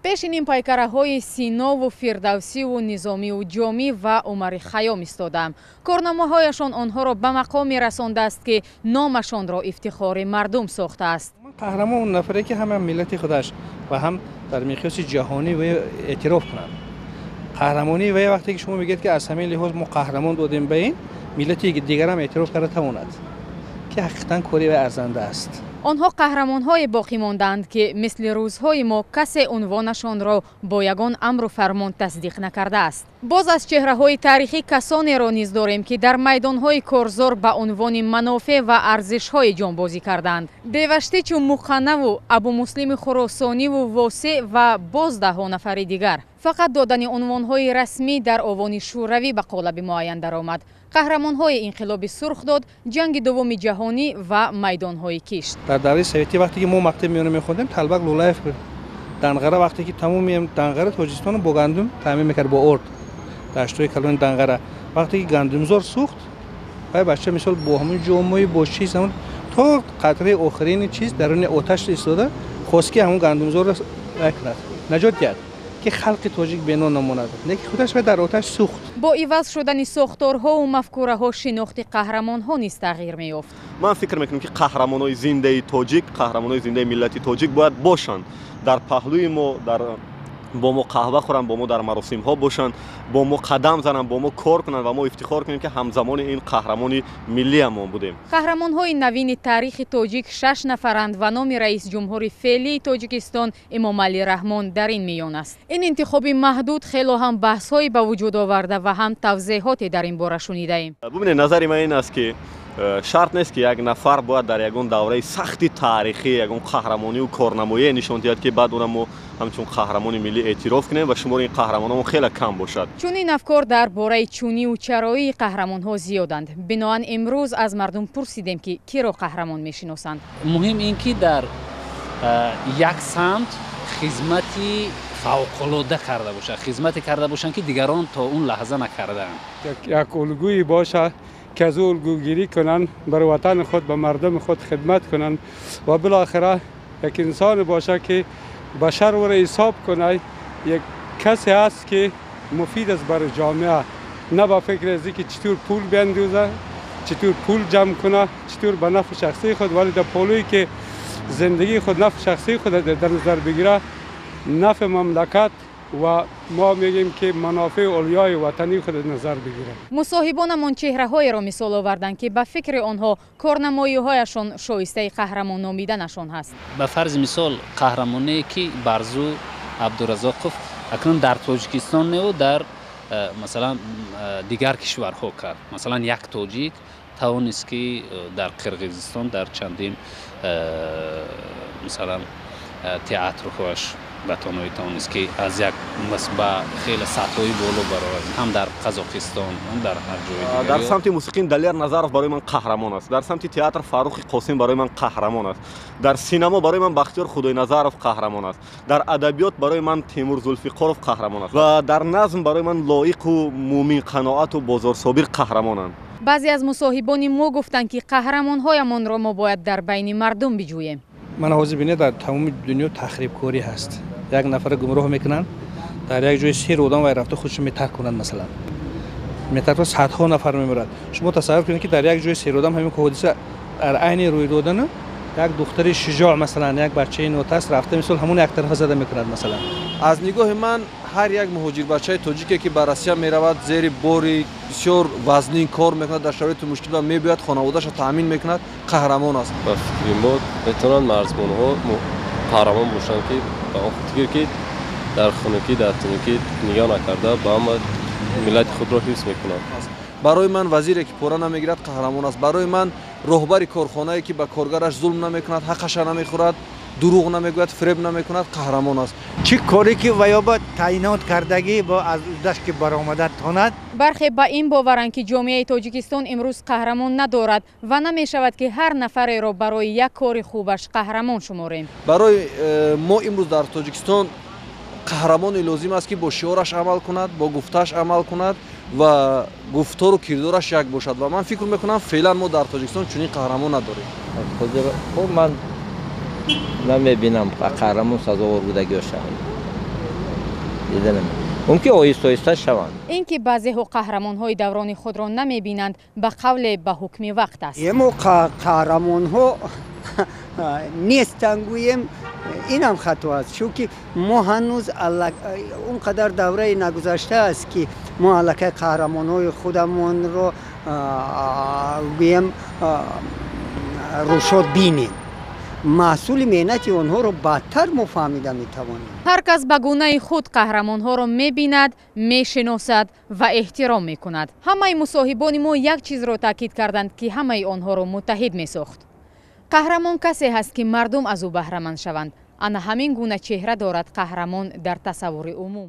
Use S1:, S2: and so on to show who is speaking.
S1: Пеши нимпайкараҳои Синову Фирдавсиву Низомиву Ҷомӣ ва Умари Хайём истодаам. Корномаҳояшон онҳоро ба мақоме расондааст, ки номашонро ифтихори мардум сохтааст.
S2: Қаҳрамон он нафаре, ки ҳама миллати худаш ва ҳам дар миқёси ҷаҳонӣ вай эътироф кунанд. Қаҳрамонӣ вай вақте ки шумо мегӯед, ки аз ҳамин лиҳоз мо қаҳрамон додем ба ин миллати дигарам эътироф карда тавонад, ки ҳақиқатан кори вай арзанда аст.
S1: Онҳо қаҳрамонҳое боқӣ мондаанд, ки мисли рӯзҳои мо касе унвонашонро бо ягон амру фармон тасдиқ накардааст. Боз аз чеҳраҳои таърихӣ касонеро низ дорем, ки дар майдонҳои корзор ба унвони манофеъ ва арзишҳои ҷонбозӣ карданд. Деваштичу Муқаннаву Абумуслими Хуросониву Восеъ ва боз даҳҳо нафари дигар. Фақат додани унвонҳои расмӣ дар овони Шӯравӣ ба қолаби муайян даромад. Қаҳрамонҳои Инқилоби Сурх дод, Ҷанги Дуввуми Ҷаҳонӣ ва майдонҳои кишт.
S2: Дар давраи советӣ, вақте ки мо мактаби миёна мехондем, Талбак Лулаев Данғара, вақте ки тамоми Данғара Тоҷикистонро бо гандум таъмин мекард, бо орд, даштҳои калони Данғара. Вақте ки гандумзор сӯхт, вай бача мисол бо ҳамон ҷомои, бо чиз, ҳамон то қатраи охирини чиз даруни оташ истода хост, ки ҳамон гандумзорро вай кунад, наҷот диҳад, ки халқи тоҷик бенон намонад, лекин худаш вай дар оташ сӯхт.
S1: Бо иваз шудани сохторҳову мафкураҳо шинохти қаҳрамонҳо низ тағйир меёфт.
S3: Ман фикр мекунам, ки қаҳрамонҳои зиндаи тоҷик, қаҳрамонҳои зиндаи миллати тоҷик бояд бошанд дар паҳлӯи мо, дар бо мо қаҳва хӯранд, бо мо дар маросимҳо бошанд, бо мо қадам зананд, бо мо кор кунанд ва мо ифтихор кунем, ки ҳамзамони ин қаҳрамони миллиамон будем.
S1: Қаҳрамонҳои навини таърихи тоҷик шаш нафаранд ва номи раисҷумҳури феълии Тоҷикистон Эмомалӣ Раҳмон дар ин миён аст. Ин интихоби маҳдуд хело ҳам баҳсҳое ба вуҷуд оварда ва ҳам тавзеҳоте дар ин бора шунидаем.
S3: Бубинед, назари ман ин аст, ки шарт нест, ки як нафар бояд дар ягон давраи сахти таърихӣ ягон қаҳрамонию корнамоие нишон диҳад, ки баъд ӯра мо ҳамчун қаҳрамони миллӣ эътироф кунем ва шумори ин қаҳрамонон хеле кам бошад.
S1: Чунин афкор дар бораи чуниву чароии қаҳрамонҳо зиёданд. Биноан имрӯз аз мардум пурсидем, ки киро қаҳрамон мешиносанд.
S4: Муҳим ин ки дар як самт хизмати фавқулода карда бошад, хизмате карда бошанд, ки дигарон то он лаҳза накардаанд.
S5: Як улгӯе бошад, ки аз ӯ улгӯгирӣ кунанд, бар ватани худ, ба мардуми худ хидмат кунанд ва билохира як инсон бошад, ки башар ӯро ҳисоб кунад, як касе ҳаст, ки муфид аст барои ҷомеа, на ба фикри аз ки чатур пул биандӯзад, чатур пул ҷамъ кунад, чатур ба нафъи шахсии худ, вале дар полӯе ки зиндагии худ, нафъи шахсии худ дар назар бигирад, нафъи мамлакат ва мо мегӯем, ки манофеи улёи ватании худ назар бигирад.
S1: Мусоҳибонамон чеҳраҳоеро мисол оварданд, ки ба фикри онҳо корнамоиҳояшон шоистаи қаҳрамон номиданашон ҳаст.
S4: Ба фарзи мисол, қаҳрамоне ки Барзу Абдуразоқов акнун дар Тоҷикистон неу дар масалан дигар кишварҳо кард. Масалан, як тоҷик тавонист, ки дар Қирғизистон дар чандин масалан театрҳоаш ба тоноӣ тавонист, ки аз як ба хеле сатҳҳои боло барорад, ҳам дар Қазоқистон, ҳам дар ҳар ҷои дигар.
S3: Дар самти мусиқӣ Далер Назаров барои ман қаҳрамон аст, дар самти театр Фаррухи Қосим барои ман қаҳрамон аст, дар синамо барои ман Бахтиёр Худойназаров қаҳрамон аст, дар адабиёт барои ман Темур Зулфиқоров қаҳрамон аст ва дар назм барои ман Лоиқу Мумин Қаноату Бозорсобир қаҳрамонанд.
S1: Баъзе аз мусоҳибони мо гуфтанд, ки қаҳрамонҳоямонро мо бояд дар байни мардум биҷӯем.
S2: Ман ҳозир бинед, дар тамоми дунё тахрибкорӣ ҳаст. Як нафарро гумроҳ мекунанд, дар як ҷои сер одам вай рафта худшо метарк кунанд, масалан метарк, садҳо нафар мемирад. Шумо тасаввур кунед, ки дар як ҷои сер одам ҳамин ҳодиса дар айни рӯй додану як духтари шуҷоъ, масалан як бачаи нотарс рафта, мисол, ҳамон яктарафа зада мекунад, масалан.
S6: Аз нигоҳи ман, ҳар як муҳоҷирбачаи тоҷике, ки ба Россия меравад, зери бори бисёр вазнин кор мекунад, дар шароити мушкил ва мебиёяд, хонаводаашро таъмин мекунад, қаҳрамон аст.
S7: Ба фикри мо, метавонанд марзбонҳо қаҳрамон бошанд, ки ба он хотир ки дар хунукӣ, дар тунукӣ нигоҳ накарда ба ҳама миллати худро ҳифз мекунанд.
S6: Барои ман вазире, ки пора намегирад, қаҳрамон аст. Барои ман роҳбари корхонае, ки ба коргараш зулм намекунад, ҳаққаша намехӯрад, дурӯғ намегӯяд, фиреб намекунад, қаҳрамон аст.
S8: Чӣ коре ки ваё ба таъйинот кардагӣ бо аз уҳдаш ки баромада тонад.
S1: Бархе ба ин боваранд, ки ҷомеаи Тоҷикистон имрӯз қаҳрамон надорад ва намешавад, ки ҳар нафареро барои як кори хубаш қаҳрамон шуморем.
S6: Барои мо имрӯз дар Тоҷикистон қаҳрамоне лозим аст, ки бо шиораш амал кунад, бо гуфтааш амал кунад ва гуфтору кирдораш як бошад. Ва ман фикр мекунам, феълан мо дар Тоҷикистон чунин қаҳрамон надорем.
S9: Хуб, ман намебинам қаҳрамон сазовор будагиошанд. Дида намешаванд. Мумкин оҳиста оҳиста шаванд.
S1: Ин ки баъзеҳо қаҳрамонҳои даврони худро намебинанд, ба қавле ба ҳукми вақт аст.
S10: Мо қаҳрамонҳо нестанд гӯем, инам хато аст, чунки мо ҳанӯз он қадар давраи нагузашта аст, ки мо аллакай қаҳрамонҳои худамонро гӯем рӯшод бинем. Маҳсули меҳнати онҳоро баъдтар мо фаҳмида метавонем.
S1: Ҳар кас ба гунаи худ қаҳрамонҳоро мебинад, мешиносад ва эҳтиром мекунад. Ҳамаи мусоҳибони мо як чизро таъкид карданд, ки ҳамаи онҳоро муттаҳид месохт. Қаҳрамон касе ҳаст, ки мардум аз ӯ баҳраманд шаванд. Ана ҳамин гуна чеҳра дорад қаҳрамон дар тасаввури умум.